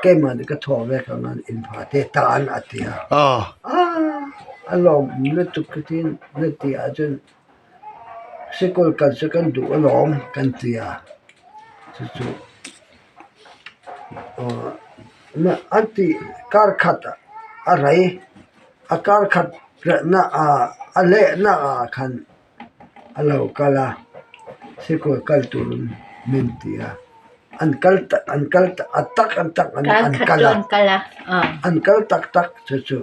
keimahni ka thawh vek ang a inhma te tan a ti a, a lawmawm lutuk chutin na tih ah chuan sikul kal chu kan duh alawm kan ti a, chu chu. An tih kar khat a rei a kar khat rehna ah a lehna ah khan a lo kal a sikul kal turin min ti a an kal tak an kal a tak an tak an kal a an kal tak tak chu chu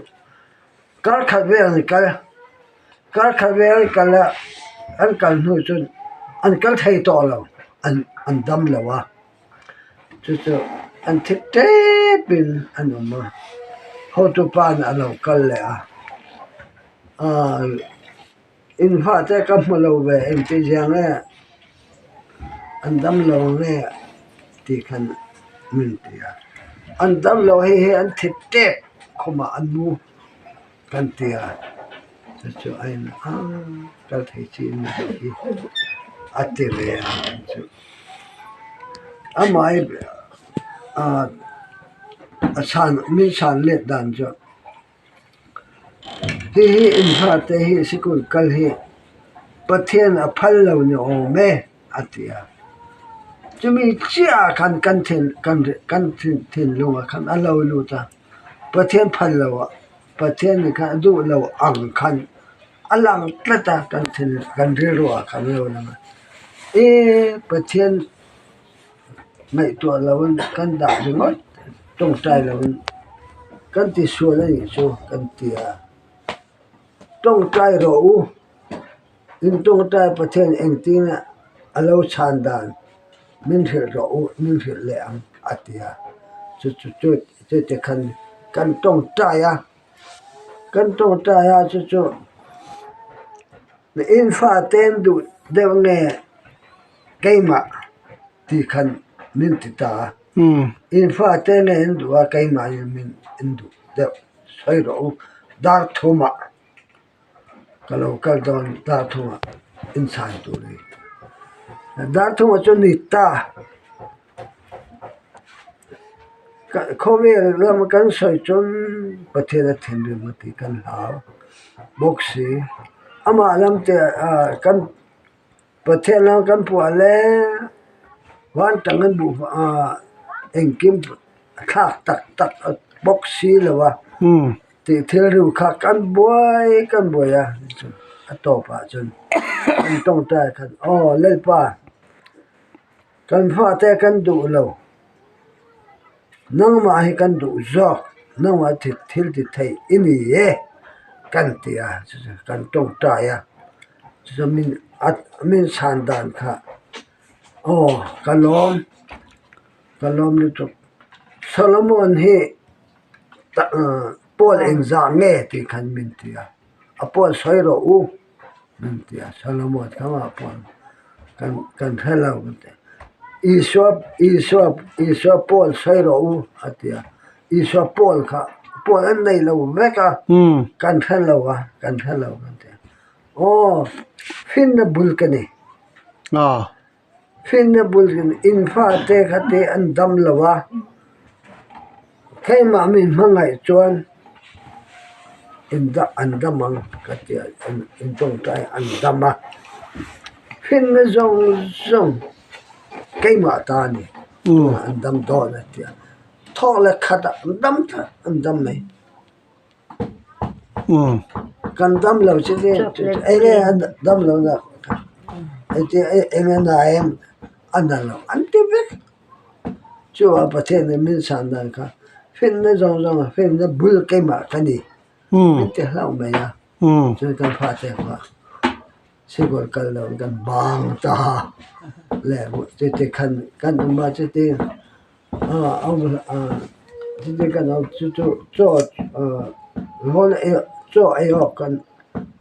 kar khat vel an kal kar khat vel an kal a an kal hnu chuan an kal thei tawh lo an an dam lo a. Chu chu an thi tepin an awm a, hotu pa'n a lo kal leh a, aaa inhma te ka hmu lo ve engti zia nge an dam lo nge tih khan min ti a, an dam lo hei hi an thi tep khawmah an mu. Kan ti a, chu chu a in a kal thei chi in a hi a ti ve a chu. Amah hi ah a chhan min chhan let dan chu hei hi inhma te hi sikul kal hi Pathian a phal lo ni awm e a ti a. Chumi chiah ah khan kan thin kan kan thinlung ah khan a lo lut a. Pathian phal lo ah Pathian nih khan a duh lo ang khan a lang tlat a kan thin kan rilru ah khan a lo lang a e Pathian ngaihtuah lo in kan dah ringawt tawngtai lo in kan tisual a nih chu kan ti a tawngtai rawh u. In tawngtai Pathian engtin a lo chhan dan min hrilh rawh u, min hrilh leh ang a ti a. Chu chu chu chute khan kan tawngtai a, kan tawngtai a chu chu in fate an duh deuh nge keimah tih khan min ti ta a. In fate nge an duh a keimah in min duh deuh sawi rawh u dar thumah. Ka lo kal dawn Darthunga inchhan tur a ni. Darthunga chu ni ta. Khawvel lama kan sawi chuan Pathian a thinrim a tih kan hlau bawk si. Amah lam te kan Pathian lam kan puah le van tang an buh engkim thlak tak tak bawk si lo a. Tih thil ru kha kan buai kan buai a a tawpah chuan kan tawngtai khan aw Lalpa kan fate kan duh lo nangmah hi kan duh zawk nangmah thil ti thei i ni e kan ti a kan tawngtai a chuan min. A min chhan dan kha aw ka lawm ka lawm lutuk. Solomon hi pawl engzah nge tih khan min ti a, a pawl sawi rawh u min ti a, Solomon kha mah pawl kan kan hre lo ka ti a. Isua Isua Isua pawl sawi rawh u a ti a, Isua pawl kha pawl an nei lo vek a, kan hre lo a kan hre lo kan ti a. Aw, finna bul ka ni. Finna bul ka ni. In fate kha te an dam lo a, keimah min hmangaih chuan in an dam ang ka ti a, in tawngtai an dam a. Finna zawng zawng keimah ta a ni, an dam dawn a ti a. Thawk leh khatah an dam that, an dam mai. Kan dam lo chu nge eng nge a dam lo na engtin eng nge na em a na lo an ti vek chuvang Pathian in min chhan dan kha finna zawng zawng a finna bul keimah ka ni min ti hlauh mai a chuan kan fate kha sikul kal lo in kan bang ta leh chuti khan kan awm a chuti. Chaw ei awk kan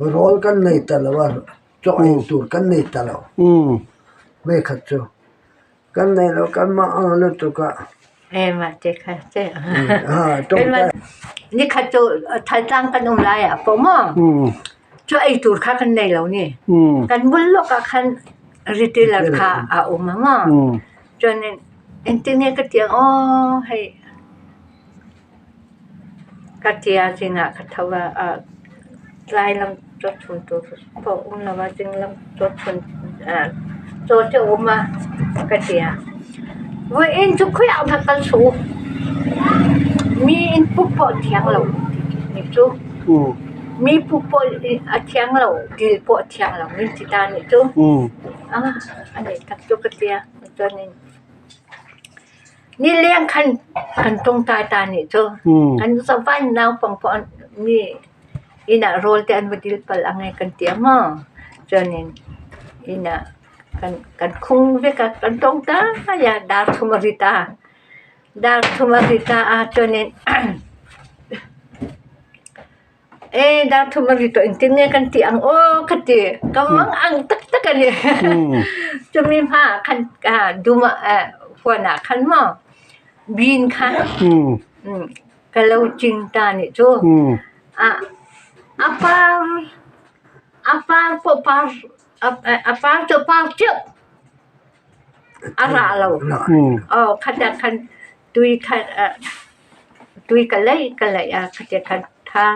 rawl kan nei ta lo a chaw ei tur kan nei ta lo hmei khat chu kan nei lo kan mah ang lutuk a. Nikhat chu Thaltlang kan um lai ah pawh maw chaw ei tur kha kan nei lo ni kan bul lawk ah khan retailer kha a um a maw. Chuanin engtin nge ka ti ang aw hei ka tia zingah ka tho a ah tlai lam chaw chhun tur pawh a awm lo a zing lam chaw chhun ah chaw te a awm a ka ti a vawiin chu khawiah hmang kal suh u mi in puk pawh a thiang lo tih chu mi puk pawh a thiang lo dil pawh a thiang lo min ti ta a nih chu a a nih tak chu ka tia. Chuanin nileng khan kan tawngtai ta nih chu kan zavai naupang pawh an mi inah rawl te an va dil palh ang e kan ti ang maw chuanin inah kan kan khung vek a kan tawngtai a dar thum a ri ta. Dar thum a ri ta a chuanin E dar thum a ri tawh engtin nge kan tih ang aw ka ti ka mang ang tak tak a ni chumi hmaah khan dum ah huanah khan maw bean kha ka lo ching ta nih chu a par a par pawh par a par chu par teuh a rah lo aw khatah khan tui kha Tui ka laih ka laih a khatia khan tha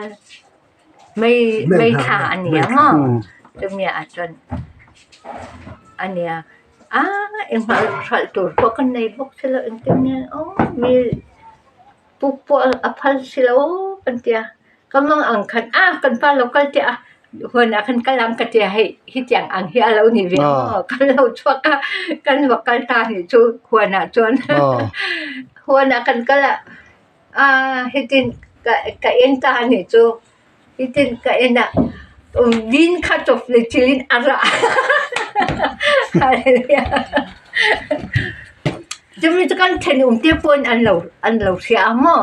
mei mei thla a ni ang maw chumi ah chuan a nia a engmah hralh tur pawh ka nei bawk si lo engtin nge aw mi puk pawh a phal si lo kan tia ka mang ang khan a kan pa lo kal teh a huanah khan kal ang ka tia hei hetiang ang hi a lo ni ve maw kan lo chhuak a kan va kal ta nih chu huanah chuan. Huanah kan kal a, aaa hitin ka ka en ta a nih chu hitin ka en a vin kha chawp leh thilin a rah hallelujah chumi chu kan thenawm te pawhin an lo an lo hria ang maw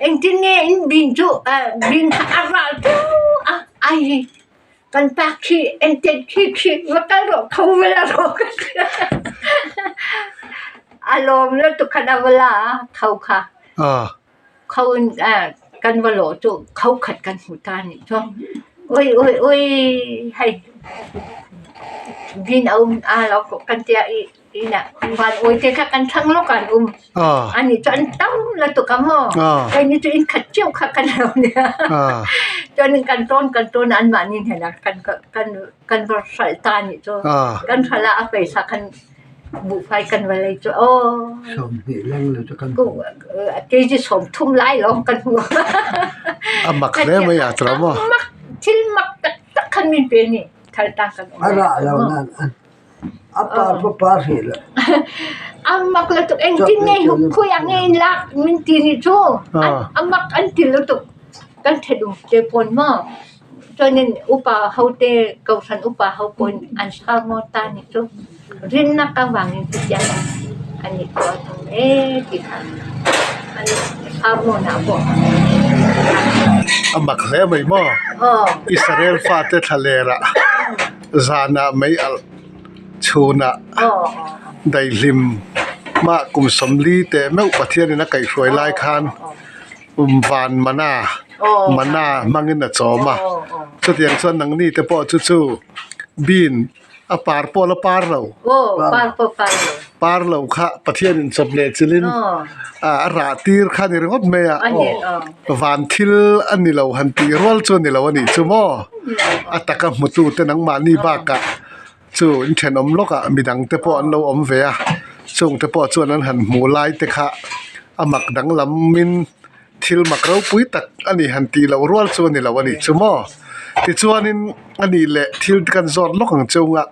engtin nge in bin chu bin kha a rah teuh a ai Kan pa khi engtin khi khi va kal rawh kho va la rawh ka ti a. A lawm lutuk khan a va la a kho kha. Kho in kan va lawh chu kho khat kan hmu ta anih chu. Ui ui ui hei bin a um a lo kan tia i Inah van awi te kha kan thlang lawk ah an um. Anih chu an tam lutuk a maw. Keini chu in khat chiauh kha kan lo nia. Chuanin kan tawn kan tawn a anmahni hnenah kan kan kan va hralh ta anih chu. Kan hralh a a paisa khan buhfai kan va lei chu aw. Sawmhnih leng lo chu kan hmu. Kg 30 lai lawng kan hmu. A mak hle mai a tawh maw. A mak thil mak tak tak khan min pe ni. Thal ta kan awm. A rah lo nan an A par pawh par hrih lo. A mak lutuk engtin nge khawiah nge in lak min ti nih chu a mak an ti lutuk kan thenawm te pawn maw. Chuanin upa hote kohhran upa ho pawhin an sermon ta ni chu rinna ka vangin chutiang a ni chu a tum e tih kha an sermon ah pawh A mak hle mai maw? Israel fate thlaler ah zanah mei alh chhunah daihlim mah kum 40 teh meuh Pathianin a kaihhruai lai khan Van mana, mana hmangin a chawm a. Chutiang chuan nangni te pawh chu chu bean a par pawh la par lo. Par lo kha Pathianin chawp leh chilhin a rah tir kha a ni ringawt mai a. Van thil a ni lo han tih rual chu a ni lo a nih chu maw? A taka hmutute nangmahni bakah Chu in thenawm lawkah midang te pawh an lo awm ve a, chung te pawh chuan an han hmuh lai te kha a mak danglamin thil mak ropui tak a ni han tih loh rual chu a ni lo a nih chu maw. Tichuanin a nih leh thil te kan zawt lawk ang chunga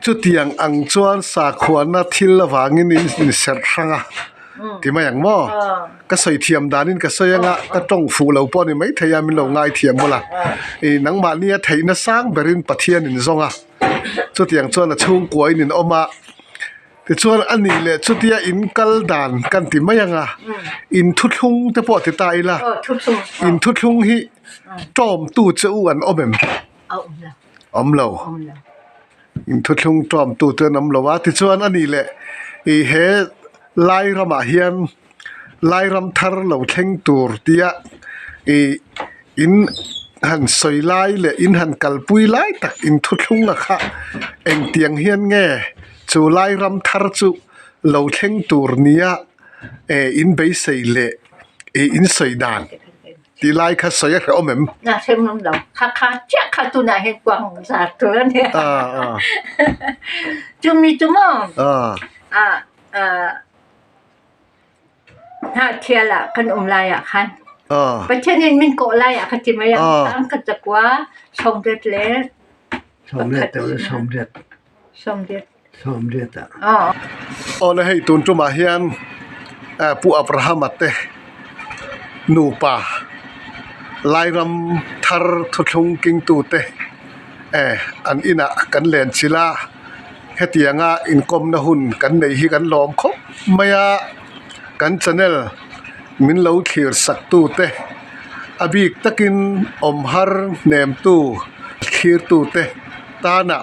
chutiang ang chuan sakhuana thil avangin in inserh hrang a ti mai ang maw. Ka sawi thiam danin ka sawi anga ka tawng fuh lo pawh a ni maithei a, min lo ngaithiam mawlh a. Ih nangmahnia theihna sang berin Pathian in zawng a, chutiang chuan a chhungkuain in awm a, tichuan a nih leh chutia in kal dan kan ti mai anga, in thuthlung te pawh ti ta ila, in thuthlung hi tawmtu che u an awm em? Awm lo. In thuthlung tawmtu te an awm lo a, tichuan a nih leh ih he lai ramah hian lai ram thar lo thleng tur tia ih in han sawi lai leh in han kalpui lai tak in thuthlung a kha engtiang hian nge chu lai ram thar chu lo thleng tur nia eh in beisei leh ih in sawi dan. Tih lai kha sawi a hrehawm em? Na hrem ngam lo. Kha kha chiah kha tunah hian kuang zar tur a nia. Chumi chu maw? Hnahthial ah kan um lai ah khan Pathian in min kawh lai ah kha ti mai ang. Ang ka cakua 80 le 80. 80. Awle hei tun tumah hian Pu Abrahama te nupa Lairam thar thuthlung kingtu te an inah kan len chilh a, hetianga inkawmna hun kan neih hi kan lawm khawp mai a, kan channel min lo thlir sak tu te a bik takin awm har hnemtu thlirtu te tana.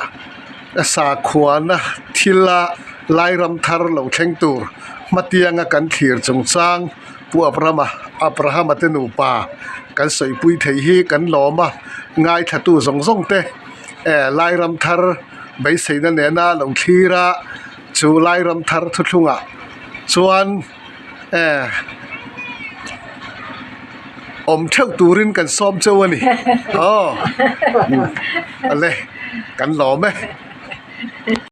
A sakhuana thila Lairam thar lo thleng tur hmatianga kan thlir chungchang Pu Abrahama Abrahama te nupa kan sawipui thei hi kan lawm a, ngaithlatu zawng zawng te eh Lairam thar beiseina nena lo thlir a, chu Lairam thar thuthlungah chuan eh awm theuh turin kan sawm cheu a ni aw ale. Kan lawm e.